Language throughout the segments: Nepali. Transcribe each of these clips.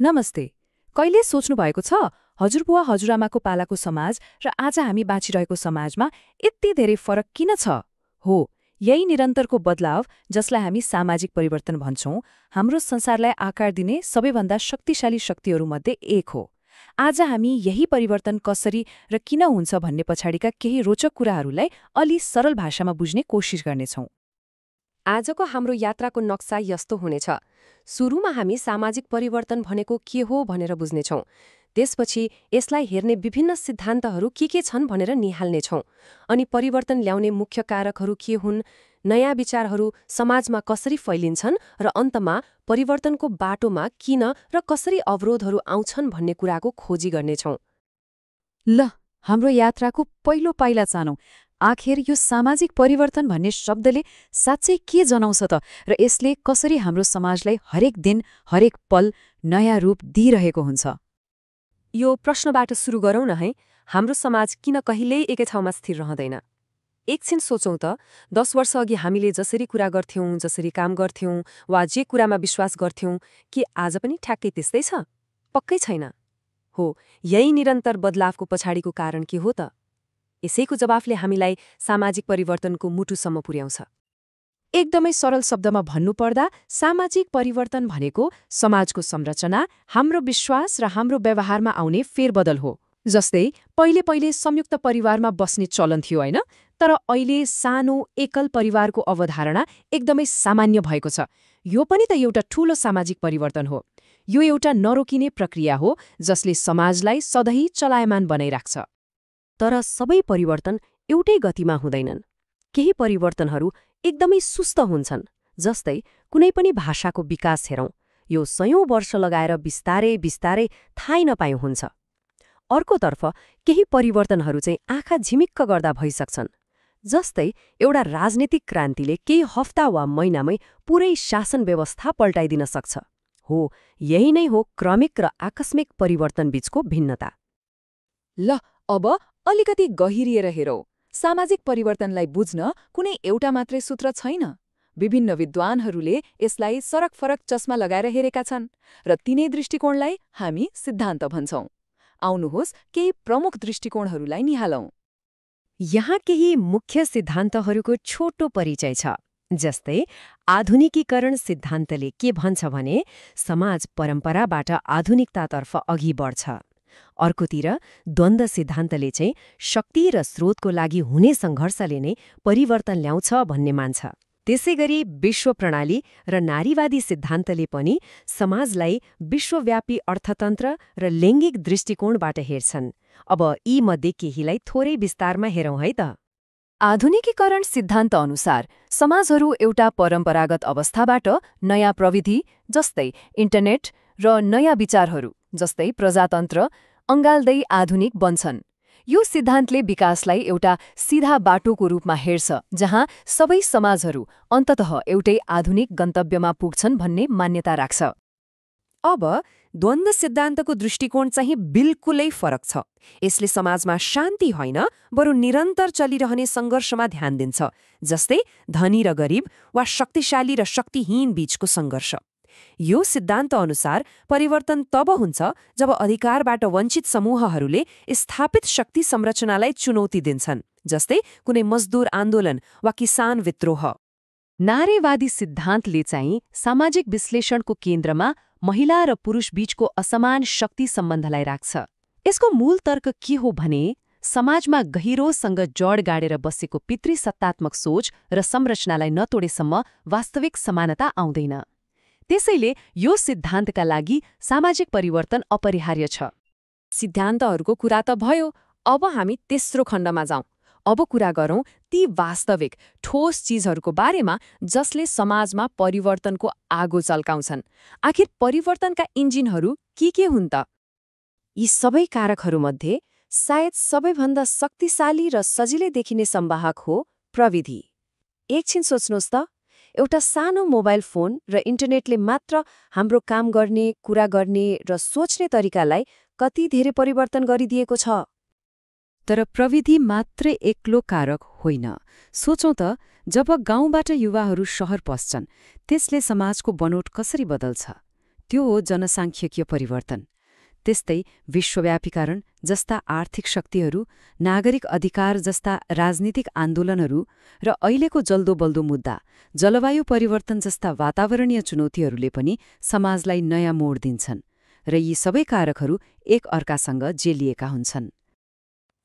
नमस्ते। कहिले सोच्नु भएको छ हजुरबुवा हजुरआमाको पालाको समाज र आज हामी बाँचिरहेको समाजमा यति धेरै फरक किन छ? हो, यही निरन्तरको बदलाव जसलाई हामी सामाजिक परिवर्तन भन्छौं, हाम्रो संसारलाई आकार दिने सबैभन्दा शक्तिशाली शक्तिहरूमध्ये एक हो। आज हामी यही परिवर्तन कसरी र किन हुन्छ भन्ने पछाडिका केही रोचक कुराहरूलाई अलि सरल भाषामा बुझ्ने कोसिस गर्नेछौं। आजको हाम्रो यात्राको नक्सा यस्तो हुनेछ। सुरुमा हामी सामाजिक परिवर्तन भनेको के हो भनेर बुझ्नेछौं। त्यसपछि यसलाई हेर्ने विभिन्न सिद्धान्तहरू के छन् भनेर निहाल्नेछौं। अनि परिवर्तन ल्याउने मुख्य कारकहरू के हुन्, नयाँ विचारहरू समाजमा कसरी फैलिन्छन् र अन्तमा परिवर्तनको बाटोमा किन र कसरी अवरोधहरू आउँछन् भन्ने कुराको खोजी गर्नेछौं। ल, हाम्रो यात्राको पहिलो पाइला चानौं। आखिर यो सामाजिक परिवर्तन भन्ने शब्दले साँच्चै के जनाउँछ त र यसले कसरी हाम्रो समाजलाई हरेक दिन हरेक पल नयाँ रूप दिइरहेको हुन्छ? यो प्रश्नबाट सुरु गरौँ न है। हाम्रो समाज किन कहिल्यै एकै ठाउँमा स्थिर रहँदैन? एकछिन सोचौँ त, 10 वर्ष अघि हामीले जसरी कुरा गर्थ्यौं, जसरी काम गर्थ्यौं वा जे कुरामा विश्वास गर्थ्यौं, के आज पनि ठ्याक्कै त्यस्तै छ? पक्कै छैन। हो, यही निरन्तर बदलावको पछाडिको कारण के हो त? यसैको जवाफले हामीलाई सामाजिक परिवर्तनको मुटुसम्म पुर्याउँछ। एकदमै सरल शब्दमा भन्नुपर्दा सामाजिक परिवर्तन भनेको समाजको संरचना, हाम्रो विश्वास र हाम्रो व्यवहारमा आउने फेरबदल हो। जस्तै पहिले संयुक्त परिवारमा बस्ने चलन थियो होइन, तर अहिले सानो एकल परिवारको अवधारणा एकदमै सामान्य भएको छ। यो पनि त एउटा ठूलो सामाजिक परिवर्तन हो। यो एउटा नरोकिने प्रक्रिया हो जसले समाजलाई सधैँ चलायमान बनाइराख्छ। तर सबै परिवर्तन एउटै गतिमा हुँदैनन्। केही परिवर्तनहरू एकदमै सुस्त हुन्छन्। जस्तै कुनै पनि भाषाको विकास हेरौं, यो सयौं वर्ष लगाएर बिस्तारै थाहै नपाई हुन्छ। अर्कोतर्फ केही परिवर्तनहरू चाहिँ आँखा झिमिक्क गर्दा भइसक्छन्। जस्तै एउटा राजनीतिक क्रान्तिले केही हफ्ता वा महिनामै पुरै शासन व्यवस्था पल्टाइदिन सक्छ। हो, यही नै हो क्रमिक र आकस्मिक परिवर्तन बीचको भिन्नता। ल, अब अलिकति गहिरिएर हेरौं। सामाजिक परिवर्तनलाई बुझ्न कुनै एउटा मात्रै सूत्र छैन। विभिन्न विद्वानहरूले यसलाई फरक चस्मा लगाएर हेरेका छन् र तिनै दृष्टिकोणलाई हामी सिद्धान्त भन्छौं। आउनुहोस् केही प्रमुख दृष्टिकोणहरूलाई निहालौं। यहाँ केही मुख्य सिद्धान्तहरूको छोटो परिचय छ। जस्तै आधुनिकीकरण सिद्धान्तले के भन्छ भने समाज परम्पराबाट आधुनिकतातर्फ अघि बढ्छ। अर्कोतिर द्वन्द्व सिद्धान्तले चाहिँ शक्ति र स्रोतको लागि हुने सङ्घर्षले नै परिवर्तन ल्याउँछ भन्ने मान्छ। त्यसैगरी विश्व प्रणाली र नारीवादी सिद्धान्तले पनि समाजलाई विश्वव्यापी अर्थतन्त्र र लैङ्गिक दृष्टिकोणबाट हेर्छन्। अब यी मध्ये केहीलाई थोरै विस्तारमा हेरौँ है त। आधुनिकीकरण सिद्धान्त अनुसार समाजहरू एउटा परम्परागत अवस्थाबाट नयाँ प्रविधि जस्तै इन्टरनेट र नयाँ विचारहरू जस्तै प्रजातन्त्र अँगाल्दै आधुनिक बन्छन्। यो सिद्धान्तले विकासलाई एउटा सिधा बाटोको रूपमा हेर्छ जहाँ सबै समाजहरू अन्ततः एउटै आधुनिक गन्तव्यमा पुग्छन् भन्ने मान्यता राख्छ। अब द्वन्द्व सिद्धान्तको दृष्टिकोण चाहिँ बिल्कुलै फरक छ। यसले समाजमा शान्ति होइन, बरु निरन्तर चलिरहने सङ्घर्षमा ध्यान दिन्छ। जस्तै धनी र गरिब वा शक्तिशाली र शक्तिहीन बीचको सङ्घर्ष। यो सिद्धान्त अनुसार परिवर्तन तब हुन्छ जब अधिकारबाट वञ्चित समूहहरूले स्थापित शक्ति संरचनालाई चुनौती दिन्छन्। जस्तै कुनै मजदुर आन्दोलन वा किसान विद्रोह। नारीवादी सिद्धान्तले चाहिँ सामाजिक विश्लेषणको केन्द्रमा महिला र पुरुष बीचको असमान शक्ति सम्बन्धलाई राख्छ। यसको मूल तर्क के हो भने समाजमा गहिरोसँग जड गाडेर बसेको पितृसत्तात्मक सोच र संरचनालाई नतोडेसम्म वास्तविक समानता आउँदैन। त्यसैले यो सिद्धान्तका लागि सामाजिक परिवर्तन अपरिहार्य छ। सिद्धान्तहरूको कुरा त भयो, अब हामी तेस्रो खण्डमा जाउँ। अब कुरा गरौँ ती वास्तविक ठोस चीजहरूको बारेमा जसले समाजमा परिवर्तनको आगो चल्काउँछन्। आखिर परिवर्तनका इन्जिनहरू के हुन् त? यी सबै कारकहरूमध्ये सायद सबैभन्दा शक्तिशाली र सजिलै देखिने संवाहक हो प्रविधि। एकछिन सोच्नुहोस् त, एउटा सानो मोबाइल फोन र इन्टरनेटले मात्र हाम्रो काम गर्ने, कुरा गर्ने र सोच्ने तरिकालाई कति धेरै परिवर्तन गरिदिएको छ। तर प्रविधि मात्रै एक्लो कारक होइन। सोचौं त, जब गाउँबाट युवाहरू शहर पस्छन् त्यसले समाजको बनोट कसरी बदल्छ? त्यो हो जनसाङ्ख्यिकीय परिवर्तन। त्यस्तै विश्वव्यापीकरण जस्ता आर्थिक शक्तिहरू, नागरिक अधिकार जस्ता राजनीतिक आन्दोलनहरू र अहिलेको जल्दो बल्दो मुद्दा जलवायु परिवर्तन जस्ता वातावरणीय चुनौतीहरूले पनि समाजलाई नयाँ मोड दिन्छन् र यी सबै कारकहरू एक अर्कासँग जेलिएका हुन्छन्।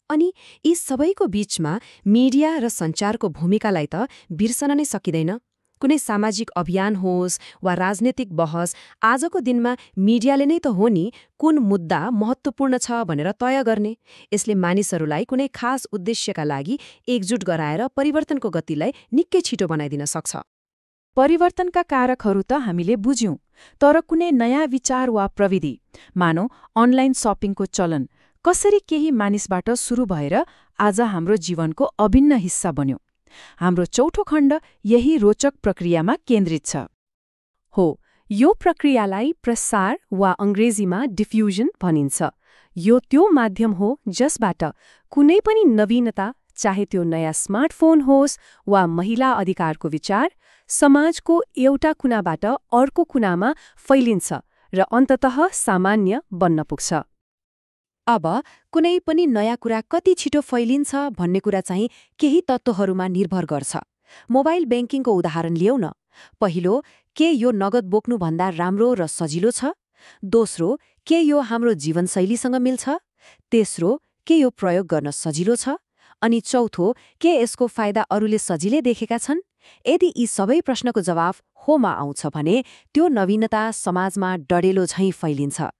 अनि यी सबैको बीचमा मिडिया र सञ्चारको भूमिकालाई त बिर्सन नै सकिँदैन। कुनै सामाजिक अभियान होस् वा राजनीतिक बहस, आजको दिनमा मिडियाले नै त हो नि कुन मुद्दा महत्त्वपूर्ण छ भनेर तय गर्ने। यसले मानिसहरूलाई कुनै खास उद्देश्यका लागि एकजुट गराएर परिवर्तनको गतिलाई निकै छिटो बनाइदिन सक्छ। परिवर्तनका कारकहरू त हामीले बुझ्यौं, तर कुनै नयाँ विचार वा प्रविधि, मानौ अनलाइन शपिङको चलन, कसरी केही मानिसबाट सुरु भएर आज हाम्रो जीवनको अभिन्न हिस्सा बन्यो? हाम्रो चौथो खण्ड यही रोचक प्रक्रियामा केन्द्रित छ। हो, यो प्रक्रियालाई प्रसार वा अंग्रेजीमा डिफ्युजन भनिन्छ। यो त्यो माध्यम हो जसबाट कुनै पनि नवीनता, चाहे त्यो नयाँ स्मार्टफोन होस् वा महिला अधिकारको विचार, समाजको एउटा कुनाबाट अर्को कुनामा फैलिन्छ र अन्ततः सामान्य बन्न पुग्छ। अब कुनै पनि नयाँ कुरा कति छिटो फैलिन्छ भन्ने कुरा चाहिँ केही तत्त्वहरूमा निर्भर गर्छ। मोबाइल ब्याङ्किङको उदाहरण लियौँ न। पहिलो, के यो नगद बोक्नुभन्दा राम्रो र सजिलो छ? दोस्रो, के यो हाम्रो जीवनशैलीसँग मिल्छ? तेस्रो, के यो प्रयोग गर्न सजिलो छ? अनि चौथो, के यसको फाइदा अरूले सजिलै देखेका छन्? यदि यी सबै प्रश्नको जवाफ होमा आउँछ भने त्यो नवीनता समाजमा डढेलो झैँ फैलिन्छ।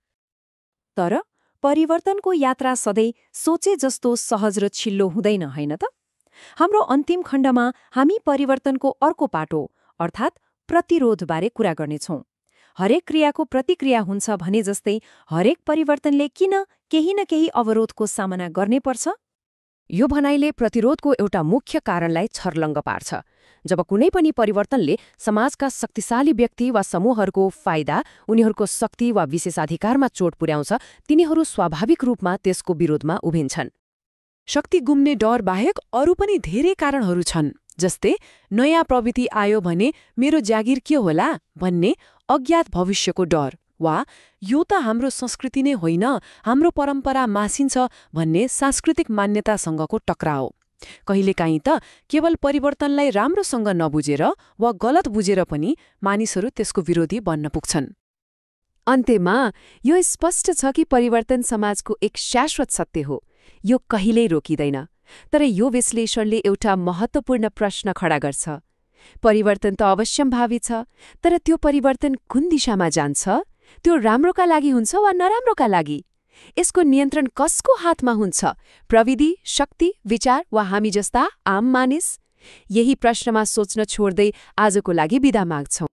तर परिवर्तनको यात्रा सधैँ सोचे जस्तो सहज र छिल्लो हुँदैन, होइन त? हाम्रो अन्तिम खण्डमा हामी परिवर्तनको अर्को पाटो अर्थात् प्रतिरोधबारे कुरा गर्नेछौँ। हरेक क्रियाको प्रतिक्रिया हुन्छ भने जस्तै हरेक परिवर्तनले किन केही न केही अवरोधको सामना गर्नै पर्छ? यो भनाइले प्रतिरोधको एउटा मुख्य कारणलाई छर्लङ्ग पार्छ। जब कुनै पनि परिवर्तनले समाजका शक्तिशाली व्यक्ति वा समूहहरूको फाइदा, उनीहरूको शक्ति वा विशेषाधिकारमा चोट पुर्याउँछ, तिनीहरू स्वाभाविक रूपमा त्यसको विरोधमा उभिन्छन्। शक्ति गुम्ने डर बाहेक अरू पनि धेरै कारणहरू छन्, जस्तै नयाँ प्रविधि आयो भने मेरो जागिर के होला भन्ने अज्ञात भविष्यको डर, वा यो त हाम्रो संस्कृति नै होइन, हाम्रो परम्परा मासिन्छ भन्ने सांस्कृतिक मान्यतासँगको टक्राव। कहिलेकाहीँ त केवल परिवर्तनलाई राम्रोसँग नबुझेर वा गलत बुझेर पनि मानिसहरू त्यसको विरोधी बन्न पुग्छन्। अन्त्यमा यो स्पष्ट छ कि परिवर्तन समाजको एक शाश्वत सत्य हो। यो कहिल्यै रोकिँदैन। तर यो विश्लेषणले एउटा महत्त्वपूर्ण प्रश्न खडा गर्छ। परिवर्तन त अवश्यम्भावी छ, तर त्यो परिवर्तन कुन दिशामा जान्छ? त्यो राम्रोका लागि हुन्छ वा नराम्रोका लागि? यसको नियन्त्रण कसको हातमा हुन्छ? प्रविधि, शक्ति, विचार वा हामी जस्ता आम मानिस? यही प्रश्नमा सोच्न छोड्दै आजको लागि बिदा माग्छौं।